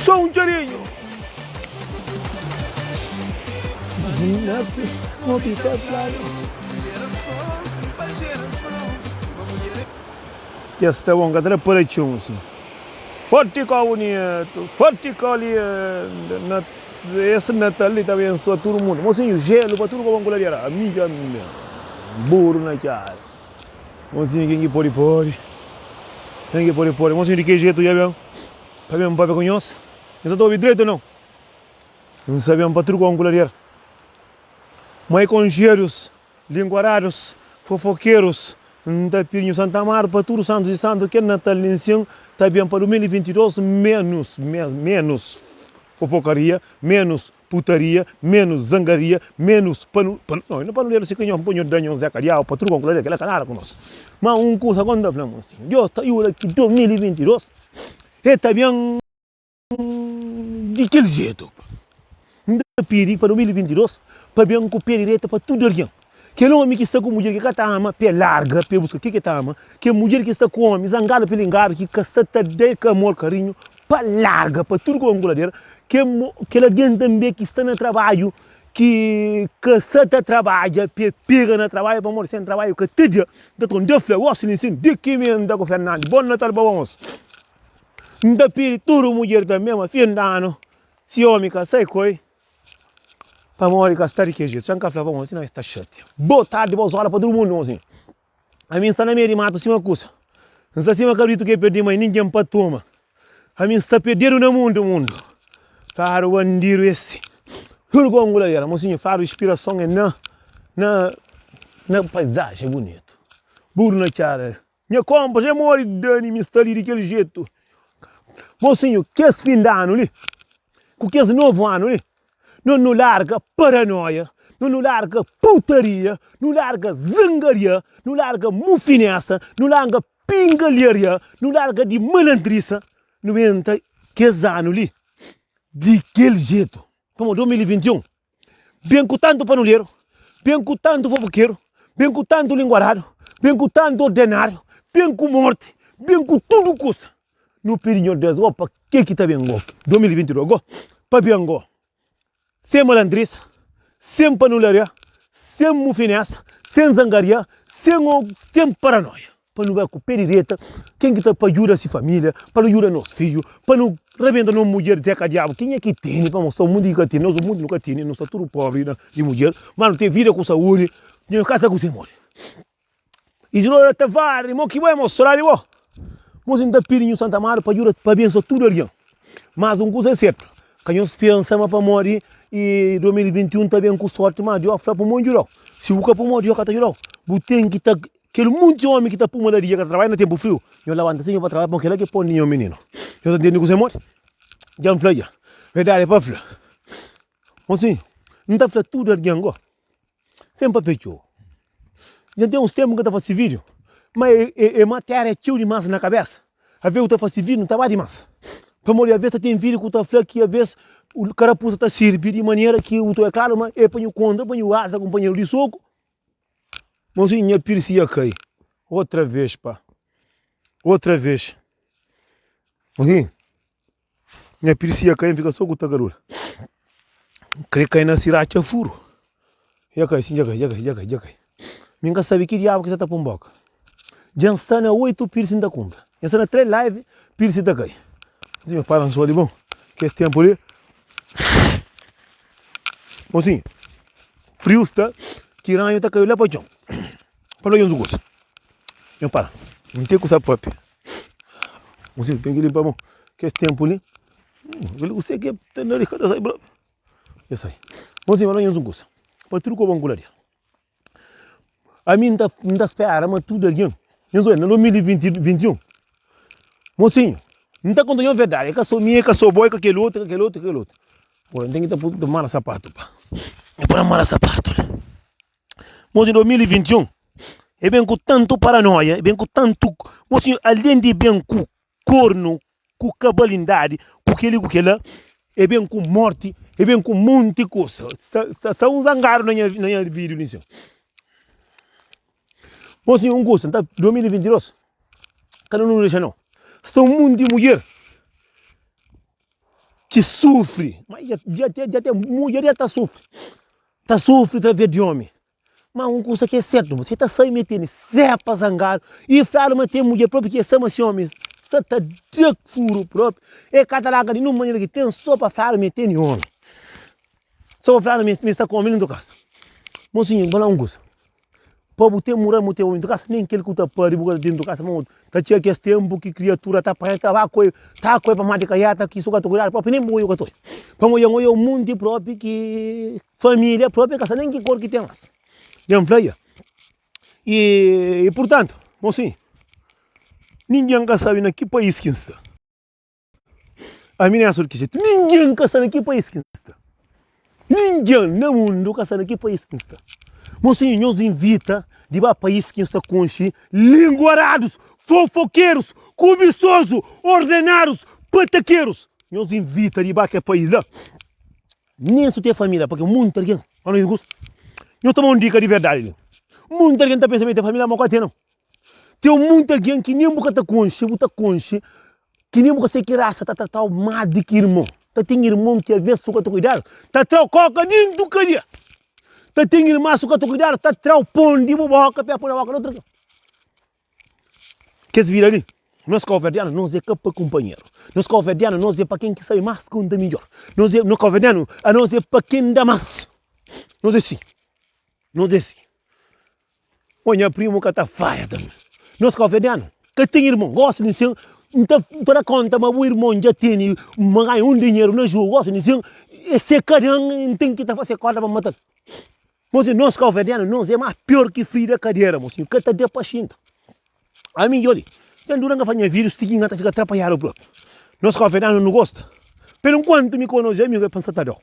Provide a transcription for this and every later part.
Só un txerinhu. Dja sta bon, ka ta da pa da txeu mosinhu. Forti kau bunitu, forti kau lindu, na es Natal li ta abensoa tudu mundu. Mosinhu, jelu pa tudu kobon ku ladera. Ami dja N ben buru na txada. Mosinhu, ken ki pode, pode. Ken ki pode, pode. Mosinhu, di ki jetu dja ben pa ben papia ku nhos? Nhos sa ta obi dretu o nau? N sa ben pa tudu kobon ku ladera. Mai konxedus. Linguaradus, fofokerus, N ta pidi nhu Santa Amaro pa tudu santus di santu kel Natal li nsin ta ben pa 2022 menus, menus fofokaria, menus putaria, menus zangaria, menus panu, panu, no, no panuleru si ka nho pa nho da nho Zeka Diabu pa tudu konku la kela ka nada ku nos. Ma un kusa ku N ta fla mo sin, Dios ta juda ki 2022 e ta ben. Di kel jetu, N ta pidi pa 2022 pa ben ku pé direita pa tudu algen. Kel omi ki sta ku mudjer ki ka ta ama, pa e larga, pa e buska ke ki e ta ama. Kel mudjer ki sta ku omi zangadu pilingadu ki ka sta ta da el amor, karinhu, pa larga pa tudu ku anguladera. Kel algen tanbe ki sta na trabadju ki ka sta ta trabadja, pa e pega na trabadju pamodi sen trabadju ka ta da. N ta konta fla, gosi li nsin, di ki mi N ta ku Fernandi. Bon Natal pa bo mos. N ta pidi tudu mudjer tanbe ma fin di anu si omi ka sai ku el pamodi ka sta di kel jetu. Xa N ka fla pa bo sina es ta xatia. Bo tardi bo zora pa tudu mundu mo sin. Ami N sta na meiu di matu sima kusa. N sta sima kabritu ke perdi mai ningen pa toma. Ami N sta perdedu na mundu mundu. Fladu bandidu é si. Tudu kongu ladera. Mosinhu fladu inspirason é na na na paizajen bunitu. Buru na txada. Nha konpa dja mori Dani mi sta li di kel jetu Mosinhu kes fin di anu li ku kes novu anu li no nu larga paranoia no nu larga putaria nu larga zangaria nu larga mufinesa nu larga pingaliaria nu larga di malandrisa nu entra kes anu li di kel jetu pamodi 2021 Ben ku tantu panuleru, ben ku tantu fofokeru, ben ku tantu linguaradu, ben ku tantu ordenariu, ben ku morti, ben ku tudu kusa. Nu pidi Nhordes go pa ke ki ta ben go 2022 go pa ben go sen malandrisa, sen panularia, sen mufinesa, sen zangaria, sen sen paranoia. Pa nu bai ku pé direta, ken ki ta pa djuda si familia, pa nu djuda nos fidju, pa nu rabenta nos mudjer dze ka diabu, kenha ki tene pa mostra mundu ki ka tene, nos mundu nu ka tene, nu sta tudu pobri na di mudjer, ma nu ten vida ku saudi, nu kasa ku se modi. Isidoro Tavares, mo ki bo é mostra di bo? Mos N ta pidi nhu Santa Amaro pa djuda pa abensua tudu algen. Mas un kuza é sertu, ka nhos pensa ma pamodi i 2021 ta ben ku sorti, ma Dios fla pa mon djudau. Si bu ka pui mon, Dios ka ta djudau. Bu ten ki ta Kel munti omi ki ta puma na dia ka ta trabadja na tenpu friu, nho labanta si nho pa trabadja pamodi kela ki é pon di nho mininu. Nho ta ntende kuzê modi? Dja N fla dja. Verdadi é pa fla. Mosinhu, N ta fla tudu algen go, sen papia txeu. Dja N ten uns tenpu N ka ta fase vídiu, ma e matéria txeu dimás na kabésa. Aves ku ta fase vídiu N ta ba dimás. Pamodi aves ta ten vídiu ku ta fla ki aves karapusa ta sirbi di manera ki u ta oja klaru ma e pa nhu kontra, pa nhu aza kunpanheru di soku. Mozinho nha pirsi dja kai Otra vez pa Otra vez Mozinho Nha pirsi dja kai N fika so ku takarura N kre kai na si ratxa furu Dja kai sin dja kai dja kai dja kai dja kai Mi N ka sabe ki diabu ki sa ta pun boka Dja N sta na 8 pirsi N ta kunpra Dja N sta na 3 live pirsi ta kai Mozinho para N sua di bon Kes tenpu li Mozinho Friu sta ki ranhu ta kaiu la pa txon. Pa fla nhos un kusa, nho para, N ten kusa pa papia. Mozinhu ten ki linpa mon. Kes tenpu li, kel kuse ki ta na riska ta sai propi. Dja sai. Mozinhu, pa fla nhos un kusa, pa tudu kobon ku la dia. Ami N ta N ta spera ma tudu algen, nhos oja, na 2021, mozinhu, N ta konta nhos verdadi, é ka so mi, é ka so bo, é ka kel otu, é ka kel otu, é ka kel otu. Pô, N ten ki ta pô mara sapatu pa. Nha pô na mara sapatu li. Mosi, 2021, e ben ku tantu paranoia, e ben ku tantu, mosi, alén di ben ku kornu, ku kabalindadi, ku keli ku kela, e ben ku morti, e ben ku monti kusa. Sta, sta, sta un zangadu na nha, na nha vídiu li sin. Mosi, un kusa, nta, 2022, kada un nu dexa nau. Sta un monti mudjer. ki sufri, ma dja dja dja ten mudjer dja ta sufri, ta sufri traves di omi, ma un kusa ki é sertu, bu ta sabe ma e tene sepa zangadu i fladu ma ten mudjer propi ki e sa ma si omi sa ta da furu propi, e ka ta larga di nun manera ki ten so pa fladu ma e tene omi, so pa fladu ma e sta ku omi dentu kasa. Mosinhu, bu fala un kusa. Pa bu ten mural bu ten omi kasa nen kel ku ta pari bu ka ta dentu kasa pamodi ta txiga kes tenpu ki kriatura ta panha ta ba ku el ta ku el pamodi ka yata ki su ka ta kuidadu propi nen bu oiu ka ta oiu pamodi dja N oiu munti propi ki familia propi ka sa nen ki kor ki ten mas dja N fla dja i purtantu mosinhu ningen ka sabi na ki pais ki N sta. Ami N é di ki jetu? Ningen ka sta na ki país ki N sta. Ningen na mundu ka sta na ki país ki N sta. Mosinhu, nhos invita di ba país ki nhos ta konxe linguaradus, fofokerus, kubisozu, ordenadus, patakerus. Nhos invita di ba ke país la. Nen su ten familia, pake munti algen, nhos toma un dika di verdadi li. Munti algen ta pensa ma e ten familia, ma ka ten nau. Ten munti algen ki nen bu ka ta konxe, bu ta konxe, ki nen bu ka sabe ki rasa ta tratau más di ki irmon. Ta ten irmon ki alvês su ka ta kuidadu, ta trau koka dintu kadia. Ta ten irma su ka ta kuidadu, ta trau pon di bu boka pa poi na boka di otru algen. Kes vida li, nos kauverdianu, nos é ka pa kunpanheru. Nos kauverdianu, nos é pa ken ki sabe más konta midjór. Nos é, nos kauverdianu, anos é pa ken da más. Nos é si, nos é si. Ô nha primu ka ta fadja tanbe. Nos kauverdianu ka ten irmon. Gosi di sin N ta N ta da konta ma bu irmon dja tene ma ganha un dinheru na jogu. Gosi di sin e se ka dan N ten ki ta fase korda pa N matal. Mosi nos kauverdianu nos e mas pior ki frida kadera mosi ka ta da pa xinta. Ami dja li dja N dura N ka fasi nha vida si ki N ka ta fika trapalhadu propi. Nos kauverdianu nu gosta. Pero nkuantu mi konosi amigu e pa N sta ta dau.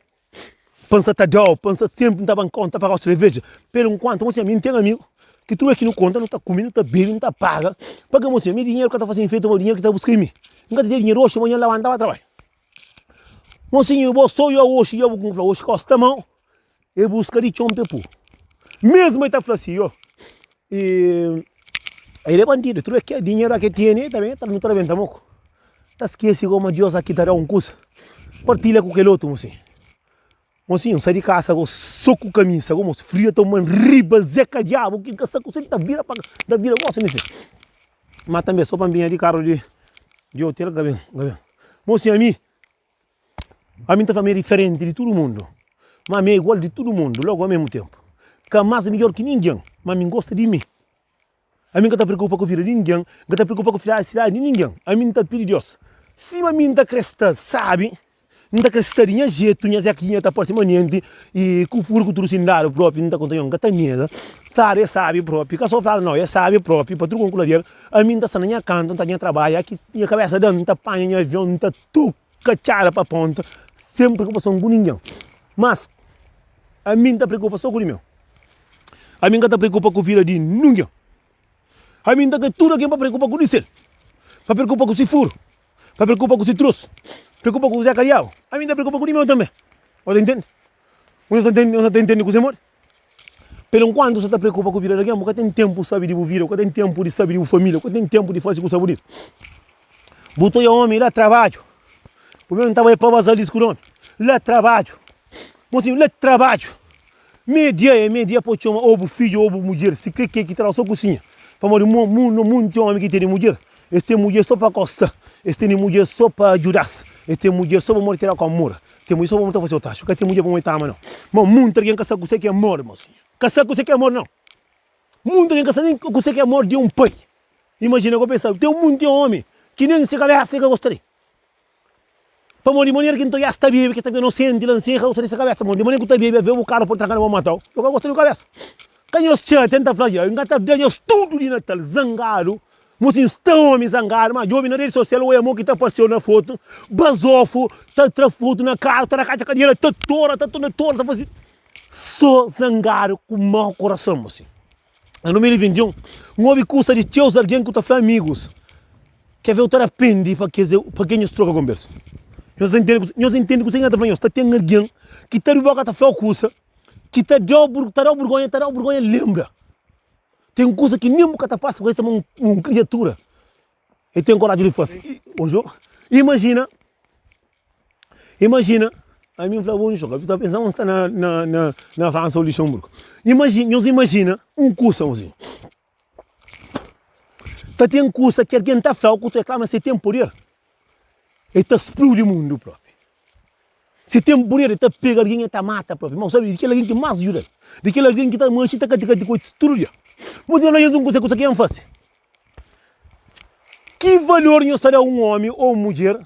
Pa N sa ta da-u, pa N sa senpri N ta ba N konta pa gosi reveja. Pero nkuantu mo sinha, mi N ten amigu ki tudu ki nu konta nu ta kume, nu ta bebe, nu ta paga. Pa ke mo sinha, mi dinheru ka ta fase efeitu, ma dinheru ki ta buska i mi. N ka ta ten dinheru oxi, manha N labanta ba trabadja. Mo sinha, bo so ya oxi, ya bu ku N fla oxi kosta mau, e buska di txon pa e pui. Mesmu e ta fla si, yo, e el e bandidu, tudu ke dinheru ke tene, ta ben, nu ta rebenta moku. Ta skese goma Dios aki ta da un kusa. Partilha ku kel otu, mosinhu. Mosinhu, N sai di kasa go so ku kamisa go, mosi. Fria toma-m riba zeka diabu ki N ka sa kuse, N ta vira pa N ta vira gosi mi si. Ma tanbe so pa N binha di karu di di otel N ka ben, N ka ben. Mosinhu, ami, ami N ta fla mi é diferenti di tudu mundu, ma mi é igual di tudu mundu logu omesmu tenpu. Ka mas midjor ki ningen, ma mi N gosta di mi. Ami N ka ta preokupa ku vida di ningen, N ka ta preokupa ku felisidadi di ningen. Ami N ta pidi Deus, sima mi N ta kre sta sabi, N ta kre sta di nha jetu, nha zekinha ta parse manenti i ku furu ku tudu sin dadu propi, N ta konta nho, N ka ta nega. Fladu é sabi propi, ka so fladu nau, é sabi propi, pa tudu konkuladeru. Ami N ta sta na nha kantu, N ta nha trabadja, ki nha kabesa da-m, N ta panha nha avion, N ta toka txada pa ponta, sen preokupason ku ningen. Mas, ami N ta preokupa so ku di meu. Ami N ka ta preokupa ku vida di ningen. Ami N ta kre tudu algen pa preokupa ku di sel, pa preokupa ku si furu, pa preokupa ku si trus, preokupa ku Zé Kadiabu. Ami N ta preokupa ku di meu tanbe. Bo ta intende? Bo ta intende, bo ta intende kuzê modi? Pero nkuantu bu sa ta preokupa ku vida di algen, bu ka ten tenpu sabi di bu vida, bu ka ten tenpu di sabi di bu familia, bu ka ten tenpu di fasi kusa bunitu. Bu ta oja omi la trabadju, purmeru N ta bai pa bazalis ku omi, la trabadju, mosinhu la trabadju. Meia dia é meia dia pa txoma ô bu fidju ô bu mudjer, si kre ke ki tra-u so kusinha. Pamodi mo mu no munti omi ki tene mudjer, es ten mudjer so pa kosta, es tene mudjer so pa djuda-s, es ten mudjer so pamodi tera ku amor, ten mudjer so pamodi ta fase-u taxu, ka ten mudjer pamodi ta ama nau. Ma munti algen ka sa kuse ki é amor, mosinhu. Ka sa kuse ki é amor nau. Munti algen ka sa nen kuse ki é amor di un pai. Imajina ku pensa, ten munti omi ki nen se kabesa e ka gosta di. Pamodi manera ki N ta oja-s ta bebe, ki ta fika nosenti la nsin, ka gosta di se kabesa. Pamodi manera ki bu ta bebe, ave bu karu pode tranka na bo matau. Yo ka gosta di bu kabesa. Ka nhos txatia, N ta fla dja, N ka ta da nhos tudu di Natal zangadu. Mosinhu sta omi zangadu, ma djobe na redi sosial oja mo ki ta parseu na fotu, bazofu, ta tra fotu na karu, ta rakatxa kadera, ta tora, ta torna tora, ta fase so zangadu ku mau korason, mosinhu. Na 2021, N obi kusa di txeus algen ku ta fla amigus, Ke ve u ta rapendi pa kes pa ke nhos troka konbersu. Nhos ta intende kuse nhos intende kuse ki N ta fla nhos? Ta ten algen ki ta riba ka ta fla-u kusa ki ta dau ta dau burgonha ta dau burgonha lenbra. Ten kusa ki nen bu ka ta pasa ku el sama un kriatura e ten koraji di fasi. Imajina. Imajina, ami N fla bo, Nxon, ka ta pensa ma N sta na, na, na, na Fransa ô Luxemburgo. Imajina, nhos imajina un kusa, mozinhu. Ta ten kusa ki algen ta fla-u ku ta reklama si ten puder, el ta spludi mundu propi. Si ten puder, el ta pega algen el ta mata propi. Ma bu sabe, di kel algen ki mas djuda-l, di kel algen ki ta manxi ta kati kati ku el tudu dia. Mozinhu, N fla nhos un kusa, kusa ki N fase. Ki valor nhos ta da un omi ô un mudjer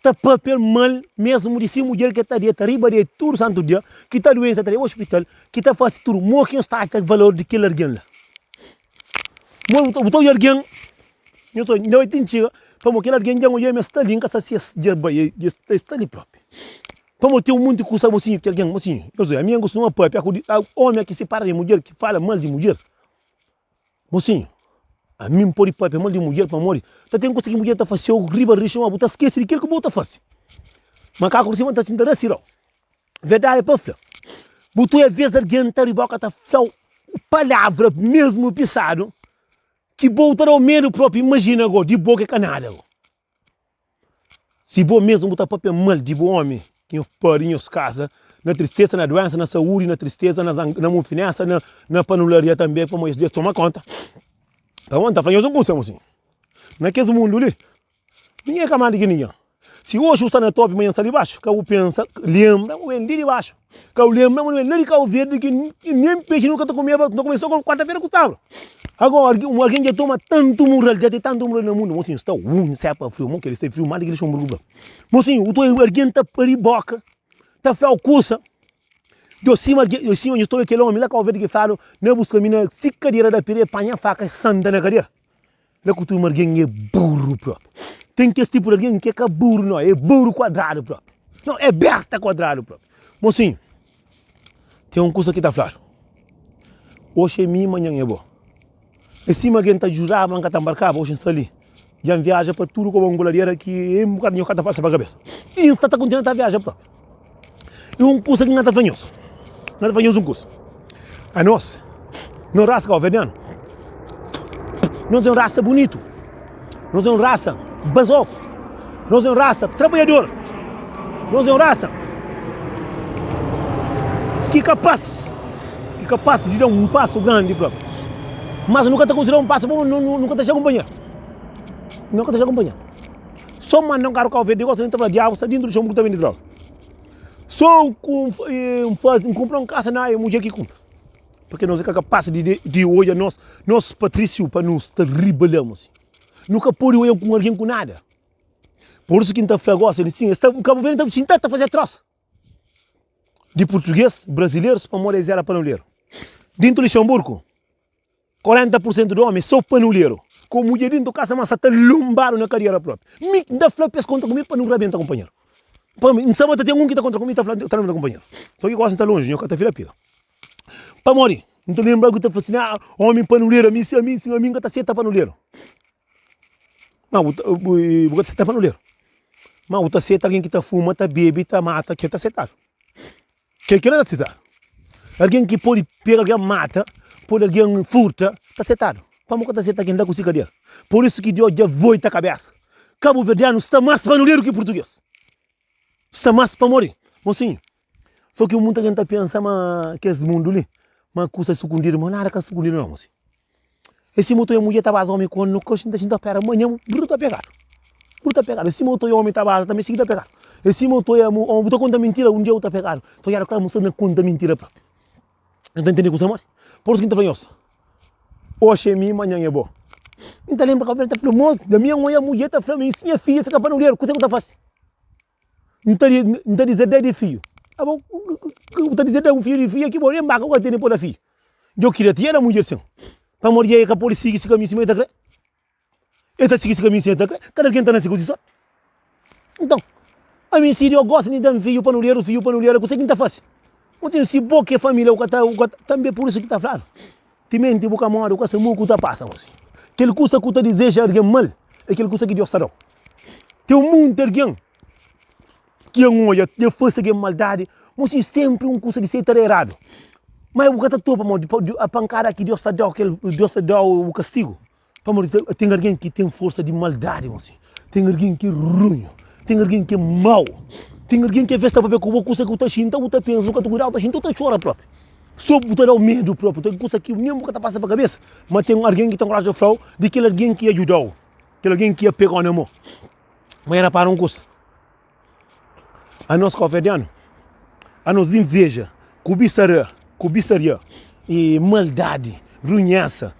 ta papia mal mesmu di si mudjer ki ta deta riba di el tudu santu dia, ki ta duensa ta leba ospital, ki ta fasi tudu, mo ki nhos ta atxa valor di kel algen la? Mo bu ta odja algen, nho ta odja, ti txiga, pamo kel algen dja N odja ma el sta li, N ka sa si es dja bai, el sta li propi. Pamo ten un monti kusa mosinhu ki algen, mosinhu, nhos odja, ami N kustuma papia ku omi ki sipara di mudjer, ki fala mal di mudjer. Mosinhu, ami N pode papia mal di mudjer pamodi ta ten kusa ki mudjer ta fase-u riba rixu ma bu ta skese di kel ki bu ta fase. Makaku di sima ta sinta rasirau. Verdadi é pa fla. Bu ta oia ves algen ta riba-u ka ta fla-u palavra mesmu pisadu ki bo ta da-u medu propi. Imajina go di bo ki ka nada go. Si bo mesmu bu ta papia mal di bu omi, nhos pari, nhos kasa, na tristesa, na duensa, na saúdi, na tristesa, na zang, na mufinesa, na, na panularia tanbe, pamodi es Deus toma konta. Pamodi N ta fla nhos un kusa, mosinhu, na kes mundu li, ningen ka manda ki ningen. Si oxi bu sta na topi, manhan sta li baxu, ka bu pensa, lenbra ma bu ben li di baxu. Ka bu lenbra ma nu ben la di Kau Verdi ki nen pexi nu ka ta kumeba, nu ta kume so kuarta-fera ku sábadu. Agora, un algen dja toma tantu mural, dja ten tantu mural na mundu, mosinhu sta un sepa friu, mo kel sta friu más di ki Luxemburgu fla. Mosinhu, u ta obi algen ta pari boka, ta fla-u kusa, djo sima algen, djo sima, nhu sta obi kel omi la Kau Verdi ki fladu, na buska mi na si kadera da pira, e panha faka e santa na kadera. La ku turma algen é burru propi. Ten kes tipu di algen ki é ka burru no, é burru kuadradu propi. No, é besta kuadradu propi. Mosinhu, ten un kusa ki ta fladu, oxi é mi, manhan é bo. É sima algen ta juraba ma N ka ta nbarkaba, oxi N sta li. Dja N viaja pa tudu kobon ku ladera ki un bokadu nho ka ta pasa pa kabesa. I N sta ta kontinua ta viaja propi. I un kusa ki N ta fla nhos, N ta fla nhos un kusa, anos, nos rasa kauverdianu, nos é un rasa bunitu, nos é un rasa bazofu, nos é un rasa trabadjador, nos é un rasa ki kapas, ki kapas di da un pasu grandi propi, mas nu ka ta konsidera un pasu pamodi nu ka ta xa kunpanheru, nu ka ta xa kunpanheru. So manda un karu Kau Verdi gosi ta fla diabu sta dentru di txon bu ta bende droga. So N fazi N kunpra un kasa na e mudjer ki kunpra. Purki nos e ka kapas di di odja nos nos patrisiu pa nu sta riba la mosi. Nu ka podi odja ku un algen ku nada. Pur isu ki N ta fla gosi li sin es ta Kabu Verdi ta xinta ta faze trosa di purtuges, brazilerus pamodi es era panuleru. Dintu Luxemburgu. 40 pur sentu di omi so panuleru ku mudjer dintu kasa ma sa ta lunbadu na kadiera propi. Mi N ta fla pa es kontra ku mi pa nu rabenta kunpanheru. Pa mi N sa ma ta ten un ki ta kontra ku mi ta fla ta rabenta kunpanheru. So ki gosi N ta lonji nho ka ta fila pila. Pamodi N ta lenbra ku ta fla sin ah omi panuleru ami si ami si ami N ka ta seta panuleru. Ma bu ta bu ka ta seta panuleru. Ma bu ta seta algin ki ta fuma ta bebe ta mata ke ta setadu. Kel ki ta setadu. Algen ki pode pega algen mata, pode algen furta, ta setadu. Pamodi ka ta seta algen la ku si kadera? Pur isu ki Deus dja voita kabesa. Kabuverdianu sta mas panuleru ki purtuges. Sta mas pamodi? Mosinhu, so ki munta algen ta pensa ma kes mundu li, ma kusa sukundidu, ma nada ka sukundidu nau, mosinhu. É sima otu mudjer ta baza omi ku no ka xinta xinta pera manha brutu ta pegadu brutu ta pegadu é sima otu omi ta baza tambi sigi ta pegadu é sima otu omi bu ta konta mintira un dia bu ta pegadu ta odjadu klaru ma bu sta na konta mintira propi N ta ntende kusa modi por isu ki N ta fla nhos oxi é mi manhan é bo N ta lenbra ta fla mos na minha oia mudjer ta fla mi si nha fidja fika panuleru kuse ku ta fasi N ta N ta dizerdai di fiju. Abo bu ta dizerdai un fiju di fiju ki bo nen baka ku ka tene pa da fiju. Djo kria ti era mudjer sin. Pamodi dja e ka pode sigi si kaminhu sima e ta kre. E ta sigi si kaminhu sima e ta kre. Kada algen ta nase ku si sorti. Nton, ami si Deus gosta di da-m fiju pa nu ler, fiju pa nu ler, kuse ki N ta fase? N ten si bo ki é família, bu ka ta, bu ka ta, tanbe pur isu ki ta fladu, timenti bu ka móre, bu ka sabe ku ta pasa. Kel kusa ku ta dizeja algen mal, é kel kusa ki Deus ta da-u. Ten monti algen ki N odja dja fase algen maldadi, ma si senpri un kusa di se ta da eradu. Ma bu ka ta topa modi a pankada ki Deus ta da-u, kel Deus ta da-u bu kastigu. Pamodi ten algen ki ten forsa di maldadi, ten algen ki é runhu. Ten algen ki é mau. Ten algen ki avês ta papia ku bo kusa ki bu ta xinta, bu ta pensa, bu ka ta kuidadu, bu ta xinta, bu ta txora propi. So bu ta dau medu propi, ten kusa ki nen bu ka ta pasa pa kabesa, ma ten algen ki ta nkoraja flau di kel algen ki ajudau, kel algen ki pegau na mo. Ma e rapara un kusa, anos kabuverdianu, anos inveja, kubisara, kubisaria i maldadi, runhesa,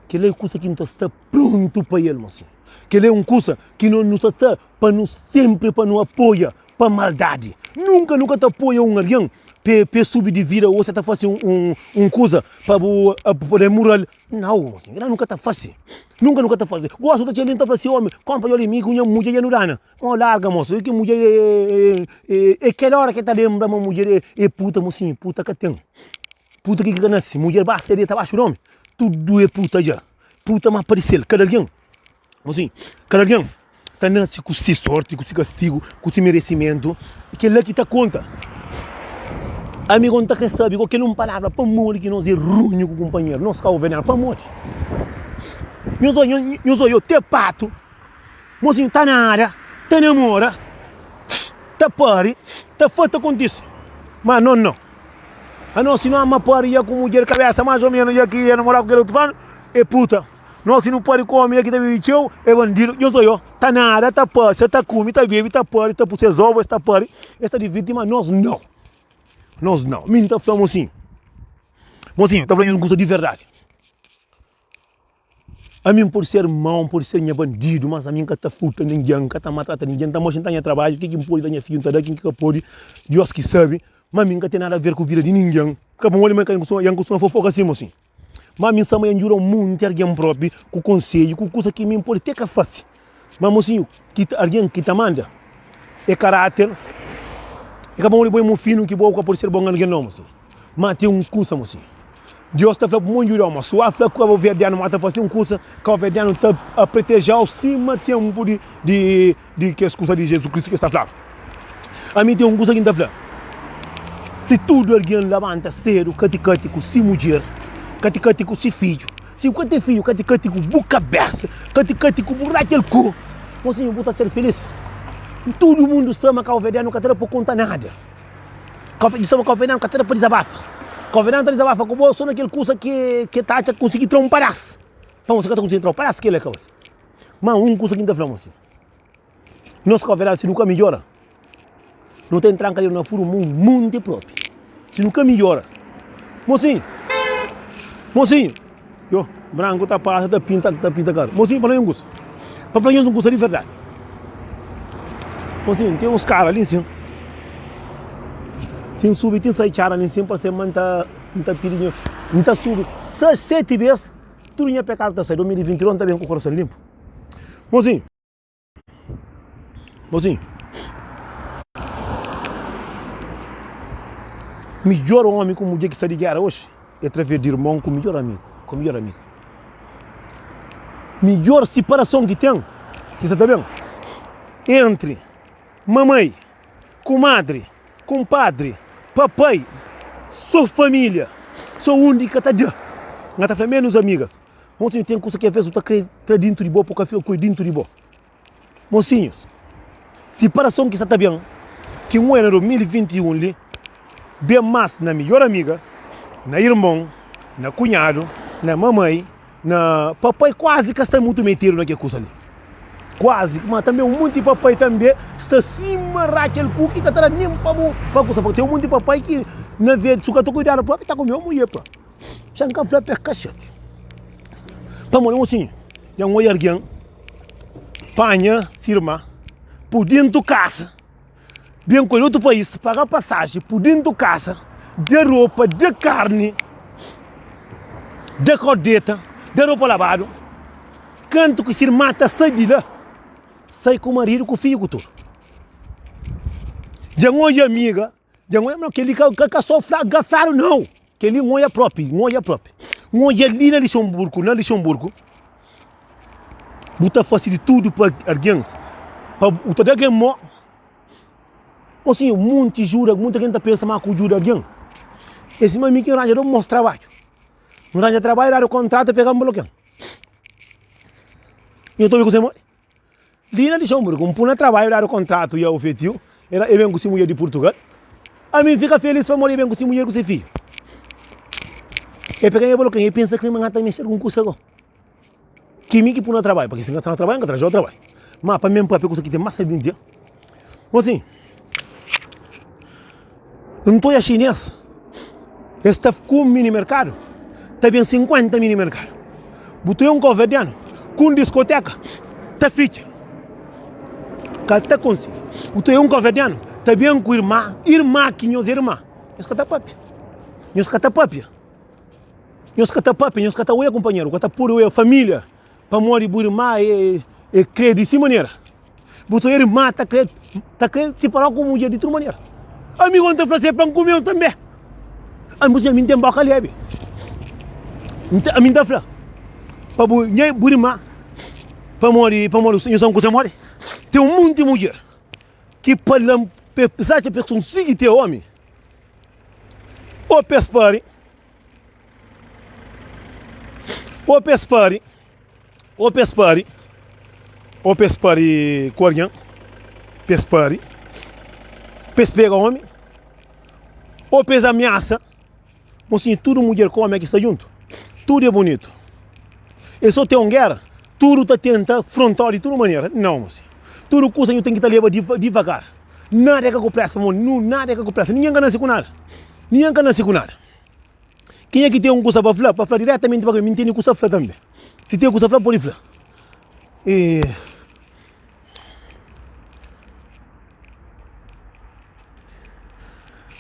kel-la é kusa ki nu ta sta prontu pa el, mosinhu. Kel-la é un kusa ki no nu sta sta pa nu senpri pa nu apoia pa maldadi. Nunka nu ka ta apoia un algen pa e subi di vida o se ta fase un kusa pa bu da mural. Nau, kel-la nu ka ta fase. Nunka nu ka ta fase. Gosi bu ta txega li nu ta fla si, omi, konpa dja li mi ku nha mudjer dja nu dana. Mo larga mosu, ki mudjer e kel ora ki e ta lenbra ma mudjer e puta. Mosinhu, puta ka ten. Puta ki ka nase. Mudjer basta deta baxu di omi, tudu e puta dja. Puta ma parisel, kada algen. Mosinhu, kada algen ta nase ku si sorti, ku si kastigu, ku si meresimentu. I kel-la ki ta konta. Ami go N ta kre sabe go kel un palavra pamodi ki nos é runhu ku kunpanheru, nos kauverdianu, pamodi? Nhos odja, nhos odja te patu, mosinhu ta nada, ta namora, ta pari, ta fase, ta kontise, ma anos nau. Anos si no ama pari ya ku mudjer kabesa mas o menu ya ki ya namora ku kel otu planu, é puta. Nos si nu pari ku omi ki ta bibi txeu é bandidu. Nhos oió, ta nada, ta pasa, ta kume, ta bebe, ta pari, ta pui ses ovu, es ta pari, es ta divirti, ma nos nau. Nos nau. Mi N ta fla mosinhu, mosinhu, N ta fla nhos un kusa di verdadi. Ami N pode ser mau, N pode ser nha bandidu, mas ami N ka ta furta ningen, N ka ta maltrata ningen, N ta moxa, N ta nha trabadju, ke ki N pode da nha fidju N ta da, ken ki ka pode, Dios ki sabe, ma ami N ka ten nada aver ku vida di ningen. Ka pamodi ma N ka kustuma fofoka asin, mosinhu. Ma mi N sta ma N djuda un monti algen propi ku konsedju, ku kusa ki mi N pode te ka fase. Ma mosinhu, ki algen ki ta manda é karáter. É ka pamodi bo é mofinu ki bo ka pode ser bon algen nau, mosinhu. Ma ten un kusa, mosinhu, Deus ta fla pa bo djuda-u, ma si bu fla kabuverdianu ma ta fase un kusa, kabuverdianu ta proteje-u sima tenpu di di kes kusa di Jezus Kristu ki es ta flaba. Ami ten un kusa ki N ta fla, si tudu algen labanta sedu kati-kati ku si mudjer, kati-kati ku si fidju, si bu ka ten fidju, kati-kati ku bu kabesa, kati-kati ku bu rakel ku, mosinhu bu ta ser filis. Tudu mundu sta ma kauverdianu ka ta da pa konta nada. Kauverdianu kauverdianu ka ta da pa dizabafa. Kauverdianu ta dizabafa ku bo so na kel kusa ki ke ta atxa konsigi tra un padas. Pamodi si ka ta konsigi tra un padas kila ka bai. Ma un kusa ki N ta fla mosinhu. Nos kauverdianu si nu ka midjora, nu ta entra na furu un monti propi. Si nu ka midjora, mosinhu, mosinhu, yo, branku ta pasa ta pinta, ta pinta karu. Mosinhu, pa fla nhos un kusa, pa fla nhos un kusa di verdadi. Mosinhu, ten uns kara li nsin, si N subi ti N sai txara li nsin, parse ma N ta, N ta pidi nhos, N ta subi seis, seti bes, tudu nha pekadu ta sai. 2022 N ta ben ku korason linpu. Mosinhu. Mosinhu. Midjor omi ku mudjer ki sta di gera oxi é traves di irmon ku midjor amigu, ku midjor amiga. Midjor siparason ki ten, ki sta ta ben entri mamai, kumadri, kumpadri, papai, so familia, so undi ka ta da. N ka ta fla menus amigas. Mosinhu, ten kusa ki aves bu ta kre tra dintu di bo pa bu ka fika ku el dintu di bo. Mosinhus, siparason ki sta ta ben, ki un oia na 2021 li, ben mas na midjor amiga, na irmon, na kunhadu, na mamai, na papai kuazi ka sta mutu metidu na ke kusa li. Kuazi, ma tanbe un monti papai tanbe sta sima Rachel ku ki ka ta da nin pa bu pa kusa. Ten un monti papai ki na ve, si bu ka ta kuidadu propi ta kume un mulher propi. Xa N ka fla pa e ka xatia. Pamodi mosinhu, dja N odja algen panha si irma pu dentu kasa, ben ku el otu país, paga pasaji pu dentu kasa, da ropa, da karni, da kau deta, da ropa labadu. Kantu ki si irma ta sai di la, sai ku maridu, ku fidju, ku tudu. Dja N odja amiga. Dja N odja, ma kel-li ka, ka, ka sô fla gafadu nau. Kel-li N odja propi, N odja propi. N odja li na Lixonburgu, na Lixonburgu, bu ta fase di tudu pa algens, pa bu ta da algen mô. Mosinhu, munti juda, munti algen ta pensa ma ku djuda algen. É sima mi ki N ranja dôs môs trabadju. N ranja trabadju, dadu kontratu, pega-m blokian. Nhu ta obi kuzê modi? Li na Luxemburgo, N pui na trabadju dadu kontratu ya ofetiu, e ben ku si mudjer di Purtugal. Ami N fika felis pamodi e ben ku si mudjer ku si fidju. E pega nha boloken, e pensa ki N ta meste algun kusa go. Ki mi ki pui na trabadju, pabia si N ka sta na trabadju, N ka ta ranja trabadju. Ma pa mi N papia kusa ki ten mas sabi un dia. Gosi, N ta oja xines, es ta ku un mini merkadu, ta ben 50 mini merkadu. Bu ta oja un kauverdianu ku un diskoteka, ta fitxa, ka ta konsigi. Bu ta oja un kauverdianu ta ben ku irma, irma ki nhos é irma, nhos ka ta papia, nhos ka ta papia, nhos ka ta papia, nhos ka ta oja kunpanheru, ka ta pode oja familia. Pamodi bu irma e kre di si manera. Bu ta irma ta kre ta kre siparau ku mudjer di tudu manera. Ami gosi N ta fla si e pa N kume-u tanbe. Ami bu ami N ten boka lebi. Ami N ta fla pa bu nha bu irma pamodi pamodi nhu sa un kusa modi. Ten un monti mudjer ki pa la pa es atxa pa es konsigi te omi o pa es pari. Ô pa es pari, ô pa es pari, ô pa es pari ku algen, pa es pari, pa es pega omi, ô pa es amiasa. Mosinhu, tudu mudjer ku omi ki sta djuntu, tudu é bunitu. Es sô ten un géra, tudu ta tenta frontau di tudu manera. Nau, mosinhu, tudu kusa nhu ten ki ta leba divagar. Nada é ka ku présa, pamodi nada é ka ku présa. Ningen ka nase ku nada, ningen ka nase ku nada. Kenha ki ten un kusa pa fla, pa fla diretamenti pa mi, mi tene kusa fla tanbe. Si ten kusa fla, pode fla. E...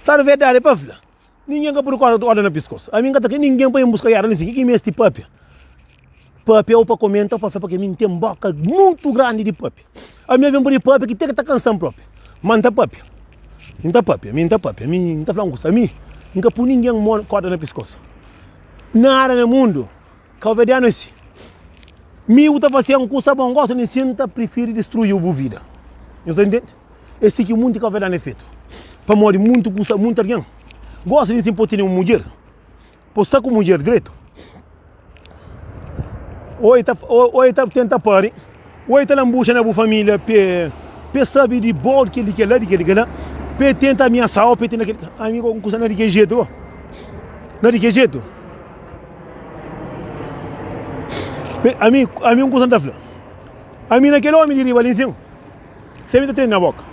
Fladu verdadi pa fla. Ningen ka pode korda korda na piskos. Ami N ka ta kre ningen pa N buska yara li si. Ki ki mesti papia? Papia ou pa komenta ou pa fla, pake mi N ten boka mutu grandi di papia. Ami algen pode papia ki te ka ta kansa-m propi. Ma N ta papia. N ta papia, mi N ta papia, mi N ta fla un kusa. Ami N ka pui ningen mon korda na piskos. Nada na mundu, kauverdianu é si. Mi bu ta fase un kusa bon gosta di si N ta prifiri distrui bu vida. Nhos ta intende? É si ki munti kauverdianu é fetu. Pamodi muntu kusa, muntu algen gosta di si N pode tene un mudjer. Bo sta ku mudjer dretu? Ô e ta, ô e ta tenta pari, ô e ta lambuxa na bu família pe, pe sabe di bo, di kel, di kel-la, di kel, di kel-la, pe tenta amiasa-u, pe tenta kel. Ami un kusa na di ki jetu, na di ki jetu. Pe, ami, ami un kusa N ta fla, ami na kel omi di riba li nsin, sempri ta trena na boka,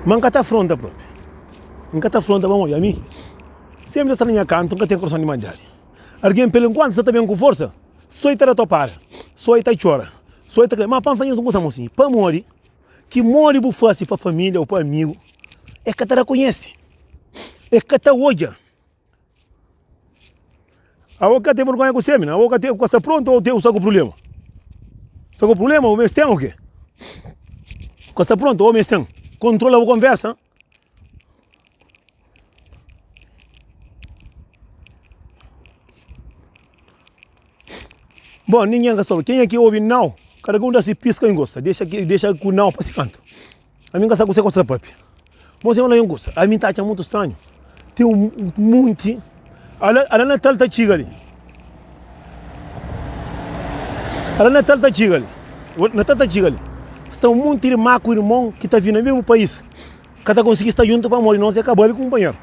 ma N ka ta afronta propi, N ka ta afronta pamodi ami. Sempri ta sta na nha kantu, N ka ten korson di maldadi. Algen pelu nkuantu sta ta ben ku forsa, so i ta da topada, so i ta txora, so i ta kre. Ma pa N fla nhos un kusa mosinhu, pamodi ki modi bu fase pa familia o pa amigu, e ka ta rakonhese, e ka ta odja. Abo ka ten vergonha ku semina, abo ka ten, ka sta prontu o ten sta ku prublema? Sta ku prublema o mes ten o ke? Ka sta prontu o mes ten? Kontrola bu konversa. Bom, ninguém ka sabe. Quem é que ouve não? Cada um dá se pisca em gosta. Deixa que deixa com não para se canto. A mim ka sabe você gosta papi. Bom, se não gosta. A mim tá achando muito estranho. Tem um monte. Ala ala Natal tá chega ali. Ala Natal tá chega ali. Natal tá chega ali. Está um monte de maco irmão que tá vindo no mesmo país. Ka ta konsigi sta djuntu pamodi nos é ka bali kunpanheru.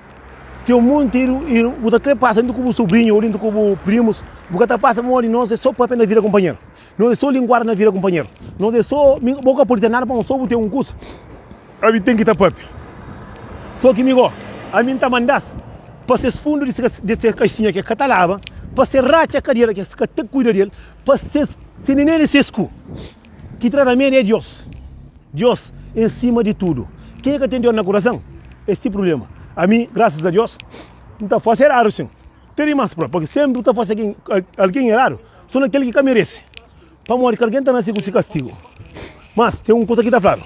Ten un monti i bu ta kre pasa djuntu ku bu subrinhu ô djuntu ku bu primus, bu ka ta pasa pamodi nos é so papia na vida kunpanheru. Nos é so linguada na vida kunpanheru. Nos é so, mi bo ka pode ten nada pamodi so bu ten un kusa, ami ten ki ta papia. So ki mi go, ami N ta manda-s pa ses fundu di ses kaxinha ki es ka ta laba, pa ses ratxa kadera ki es ka ta kuida di el, pa ses se nenê di ses ku ki tra ramedi é Dios. Dios em sima di tudu. Kenha ka ten Dios na kurasan é si prublema. Ami grasas a Dios N ta fasi eradu sin. Te dimas propi pabia sempri bu ta fasi algin eradu so na kel ki ka meresi. Pamodi ki algin ta nasi ku si kastigu. Mas ten un kusa ki ta fladu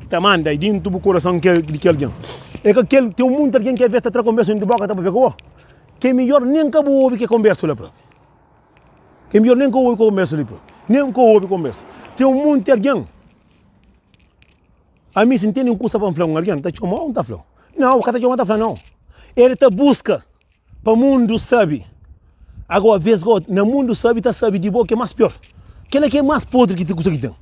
ki ta manda dintu bu kurason di ki algin e ka kel. Ten munti algin ki aves ta tra konbersu dintu boka ta papia ku bo ki é midjor nen ka bu obi ke konbersu la propi. É midjor nen ka obi konbersu li propi. Nen ka obi konbersu. Ten un monti algen. Ami si N tene un kusa pa N fla un algen, N ta txoma-u, N ta fla-u. Nau, ka ta txoma, N ta fla nau. El ta buska pa mundu sabe. Ago, aves go, na mundu sabe, ta sabe di bo ki é más pior. Kila ki é más podri ki kusa ki ten.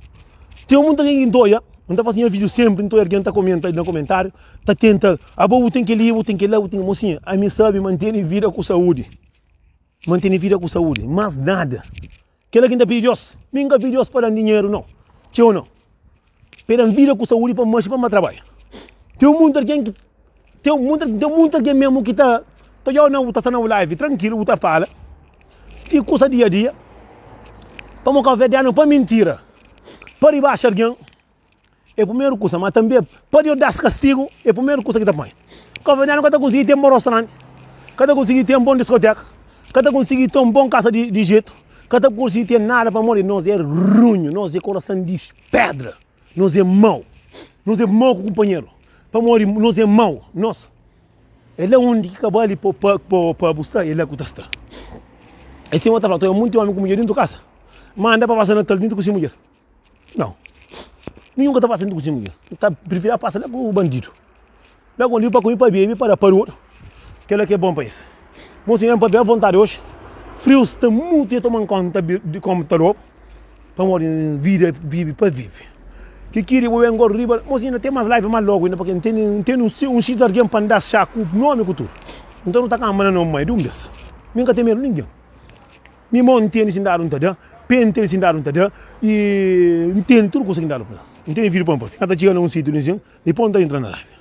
Ten munta algen ki N ta oja, N ta fase nha video senpri, N ta oja algen ta komenta na komentariu, ta tenta, abo bu ten kel-li, bu ten kel-la, bu ten. Mosinha, ami sabe ma N tene vida ku saúdi, ma N tene vida ku saúdi, mas nada. Kel-la ki N ta pidi Deus, mi N ka pidi Deus pa da-m dinheru nau, txeu nau, pa e da-m vida ku saúdi pa N manxe pa N ba trabadja. Ten munta algen ki, ten munta, ten munta algen mesmu ki ta ta odjau na, ta sta na bu live trankilu, bu ta fala di kusa dia-a-dia, pamodi kabuverdianu pa mintira, pa ribaxa algen. É primeru kusa, ma tanbe pa Deus da-s kastigu é primeru kusa ki ta panha. Kabuverdianu ka ta konsigi ten bon rostoranti, ka ta konsigi ten bon diskoteka, ka ta konsigi ten bon kasa di jetu, ka ta konsigi ten nada pamodi nos é runhu, nos é korasan di pedra, nos é mau, nos é mau ku kunpanheru, pamodi nos é mau, nos. É la undi ki ka bali pa pa bu sta, é la ku ta sta. É sima ta fla, ta monti omi ku mudjer dintu kasa, manda pa pasa natal dintu ku si mudjer. Não. Ninhun ka ta pasa ku si mulher. Ta prifira pasa la ku bandidu. La ku bandidu pa kume, pa bebe, pa da parodu. Kela ki é bom pa es. Mosi nha papia vontadi oxi. Friu sta mutu ya toman konta di komputador. Pamodi vida vive pa vive. Ki kiri bu ben gor riba. Mosi inda ten mas live mas logu inda pake N tene un xis argen pa N da xa ku nomi ku tudu. Nton nu ta kamba na nomi mai di un bes. Mi N ka ten medu ningen. Mi mon N tene si N dadu N ta da, pé N tene si N dadu N ta da, i N tene tudu kusa ki N dadu pa da. N tene fidju pa N fase. N ka ta txiga na un sitiu li sin, dipos N ta entra na live.